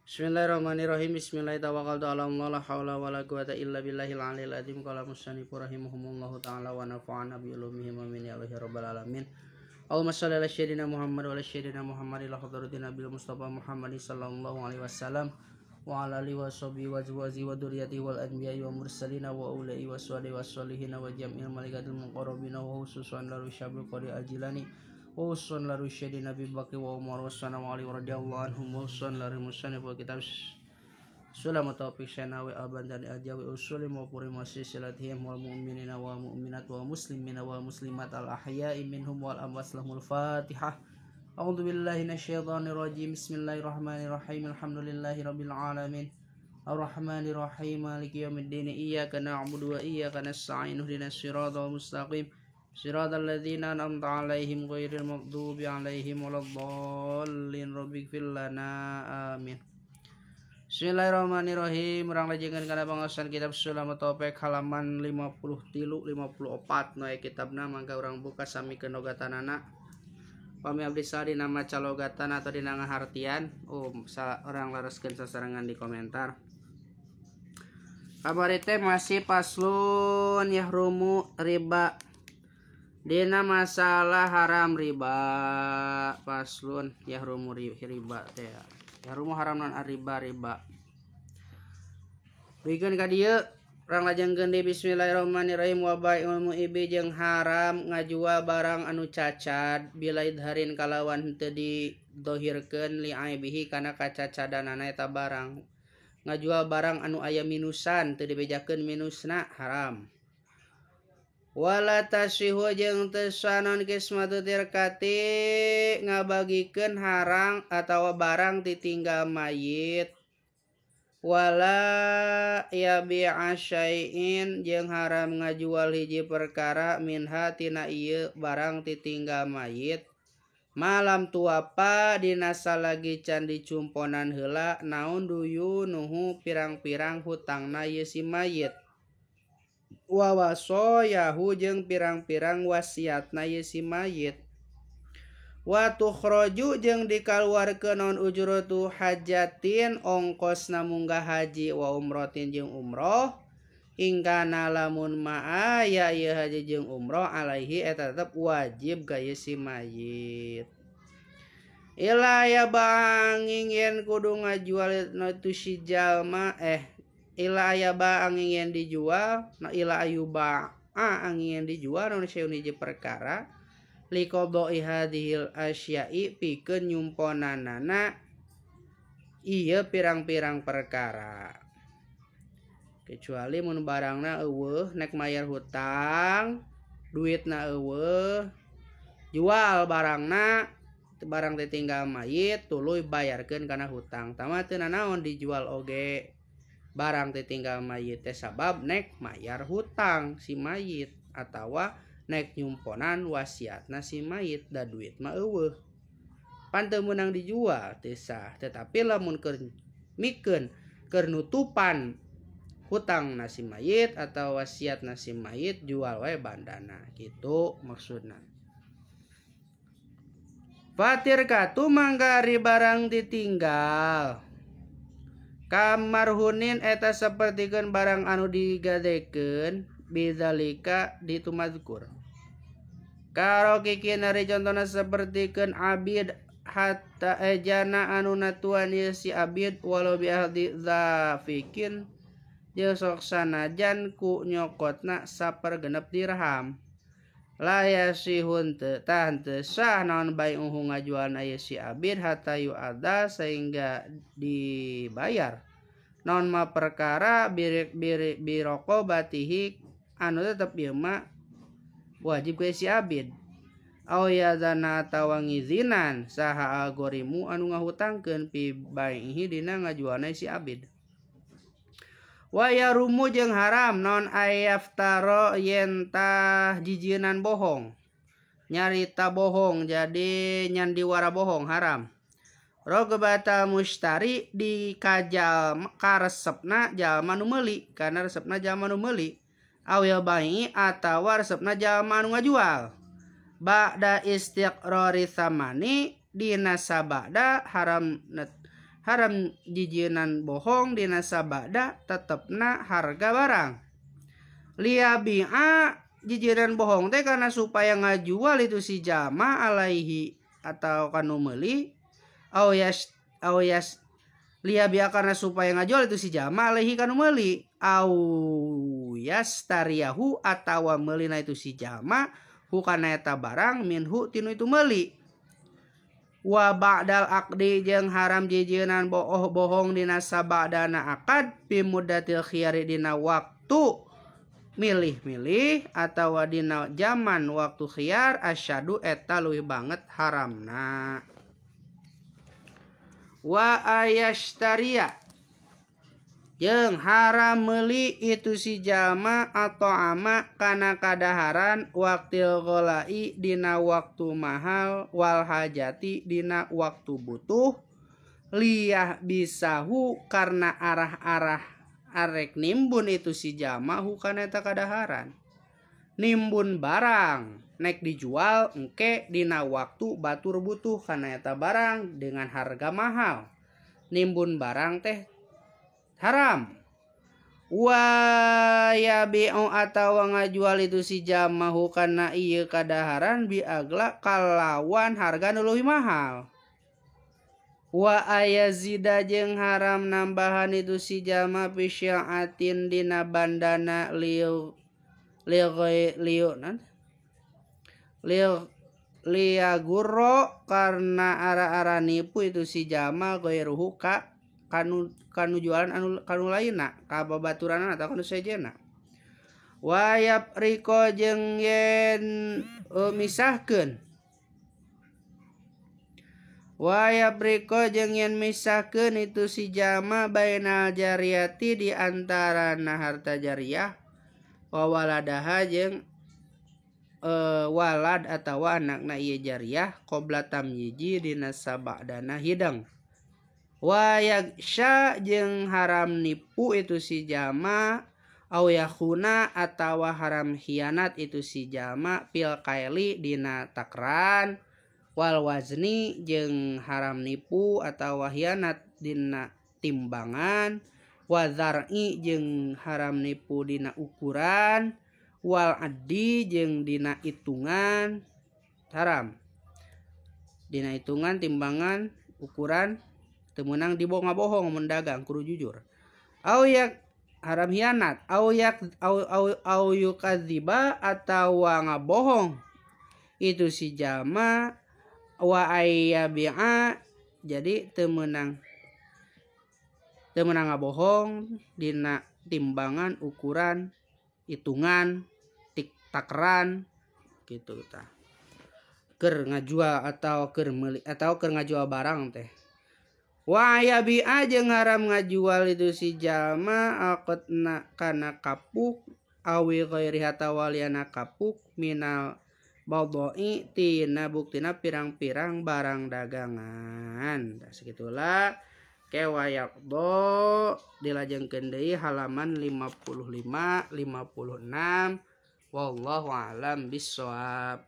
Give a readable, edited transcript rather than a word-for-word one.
Bismillahirrahmanirrahim. Bismillahirrahmanirrahim. Tawakkaltu ala Allah la haula wala quwata illa billahil aliyil azim. Qala musannif rahimahumullahu taala wa nafa'ana bi ulumihi wa min ya rabbal alamin. Allahumma shalli ala sayyidina Muhammad wa ala sayyidina Muhammad ila hadratin Nabil Mustafa Muhammad sallallahu alaihi wasallam wa ala alihi wa sahbihi wa azwajihi wa dzurriyyatihi wal anbiya'i wa mursalina wa ulai wa sahbihi wa sholihina wa jam'il malaikatil muqarrabina wa khususan la rusyabil qadi al-jilani wa khususan la rusyadi Nabi Bakri wa Umar wa sana wa Ali radhiyallahu anhum wa khususan la musannif wa kitab Sulam Taufiq Syanawi Alban dan Ajawi Usuli wa Puri Masilatihim wal mu'minina wal mu'minat wal muslimina wal muslimat al ahya'i minhum wal amwat lahumul Fatihah. A'udzu billahi minasyaitonir rajim. Bismillahirrahmanirrahim. Alhamdulillahi rabbil alamin. Arrahmanir rahim. Maliki yaumiddin. Iyyaka na'budu wa iyyaka nasta'in. Ihdinas siratal mustaqim. Siratal ladzina an'amta 'alaihim ghairil maghdubi 'alaihim waladdallin. Rabbighfir lana. Amin. Bismillahirrahmanirrahim. Urang lajengkeun kana pangaosan kitab Sulam Taufik halaman 53 54 nu aya kitabna mangga urang buka sami ke logatanana. Pami abdi saha dina maca logatan atau dina ngahartian, urang lereskeun sasarengan di komentar. Kamari teh masih paslon yahrumu riba. Dina masalah haram riba, paslon yahrumu riba teh. Yahrumu haram non riba riba. Bikeun ka dieu urang lajengkeun di bismillahirrahmanirrahim wa bai'ul muibi jeung haram ngajual barang anu cacad bila idharin kalawan henteu didohirkeun li aibihi kana kacacadanana eta barang. Ngajual barang anu aya minusan teu dibejakeun minusna haram. Wala tasihu jeung teu sanon kismatu tirkati ngabagikeun harang atawa barang ditinggal mayit. Wala yabi'a syai'in jeung haram ngajual hiji perkara minha tina ieu barang ditinggal mayit. Malam tuapa dina salagi can dicumponan heula naon duyunuhu pirang-pirang hutangna ieu si mayit. Wa wasoyahu jeung pirang-pirang wasiatna ieu si mayit. Wa tukhraju jeung dikaluarkeun naon ujratu hajatin ongkosna munggah haji wa umrotin jeung umroh ingkana lamun maaya ieu haji jeung umroh alaihi eta tetep wajib ka ieu si mayit. Ila ya banging yen kudu ngajual itu si jalma ila aya ba angin yen dijual na ila ayuba angin yen dijual naon saeun hiji perkara liqada'i hadhil asya'i pikeun nyumponanana ieu pirang-pirang perkara. Kecuali mun barangna eueuh nek mayar hutang duitna eueuh jual barangna barang teh tinggal mayit tuluy bayarkeun kana hutang tama teu nanaon dijual oge barang teh tinggal mayit teh sabab nek mayar hutang si mayit atawa nek nyumponan wasiatna si mayit da duit mah eueuh pan teu meunang dijual teu sah. Tetapi lamun keur mikeun keur nutupan hutang na si mayit atau wasiat na si mayit jual wae bandana gitu maksudna. Fatir katu mangga ari barang ditinggal kamarhunin eta sapertikeun barang anu digadekeun bidzalika ditumadzkur. Karokikin ari contona sapertikeun abid hatta ejana anu natuan ieu si abid walau bi ahdi dzafikin jeung sok sanajan ku nyokotna sapergenep dirham. La yasihun teu tah teu sah naon bai'uhu ngajualna ieu si abid hatta yu'adda sehingga dibayar. Naon ma perkara biraqabatihi anu tetep ieu mah wajib ka si abid. Aw yadzana atawa ngizinan saha algorimu anu ngahutangkeun pi baihi dina ngajualna si abid. Wa yarumu jeung haram naon ayaftaro yen tah jijienan bohong. Nyarita bohong jadi nyandiwara bohong haram. Rogbata mustari di kajal karesepna jalma nu meuli kana resepna jalma nu meuli awil bai atawa resepna jalma nu ngajual. Ba'da istiqrari thamani dina sabada haram Haram jijienan bohong dina sabada tetepna harga barang. Liabi'a jijienan bohong teh karena supaya ngajual itu si jama alaihi atau kanu meuli au yas au yas liabi'a karena supaya ngajual itu si jama alaihi kanu meuli au yastariyahu atawa meulina itu si jama hukana eta barang minhu tinu itu meuli. Wa ba'dal aqdi jeung haram jijienan bohong dina sabadana akad fi muddatil khiyari dina waktu milih-milih atawa dina zaman waktu khiyar asyadu eta leuwih banget haramna. Wa ayashtariya jeung haram meuli itu si jama atau ama kana kadaharan waktil gholai dina waktu mahal wal hajati dina waktu butuh liyah bisahu karena arah-arah arek nimbun itu si jama hukana eta kadaharan nimbun barang nek dijual engke dina waktu batur butuh kana eta barang dengan harga mahal nimbun barang teh haram. Wa yabi'u atawa ngajual itu si jamahu kana ieu kadaharan bi agla kalawan harga nu leuwih mahal. Wa ayazida jeung haram nambahan itu si jama fi sya'atin dina bandana liu liu nan liu liagurro karena ara-ara nipu itu si jama gairuhu ka kanu jualan anu kanu lainna ka babaturanna atau kanu sejenna. Wa yapriko jeung yen misahkeun wa yapriko jeung yen misahkeun itu si jama bainal jariyati di antarana harta jariyah wa waladaha jeung walad atawa anakna ieu jariyah qabla tamyiji dina sabadana hidang. Wa yagsha jeung haram nipu itu si jama au yakhuna atawa haram hianat itu si jama fil kaili dina takran wal wazni jeung haram nipu atawa hianat dina timbangan wa zar'i jeung haram nipu dina ukuran wal addi jeung dina hitungan haram dina hitungan timbangan ukuran teu meunang dibohong ngabohong mun dagang kudu jujur. Au yak haram hianat au yak au au au yukadziba atawa ngabohong itu si jama wa ayyabi'a jadi teu meunang ngabohong dina timbangan ukuran hitungan takaran gitu tah keur ngajual atau keur meuli atau keur ngajual barang teh. Wa yabi'a jeung haram ngajual itu si jama aqadna kana kapuk awi ghairi hatawaliana kapuk minal badai tina buktina pirang-pirang barang dagangan. Nah, segitulah kewayaqdo dilajengkeun deui halaman 55 56. Wallahu a'lam bissawab.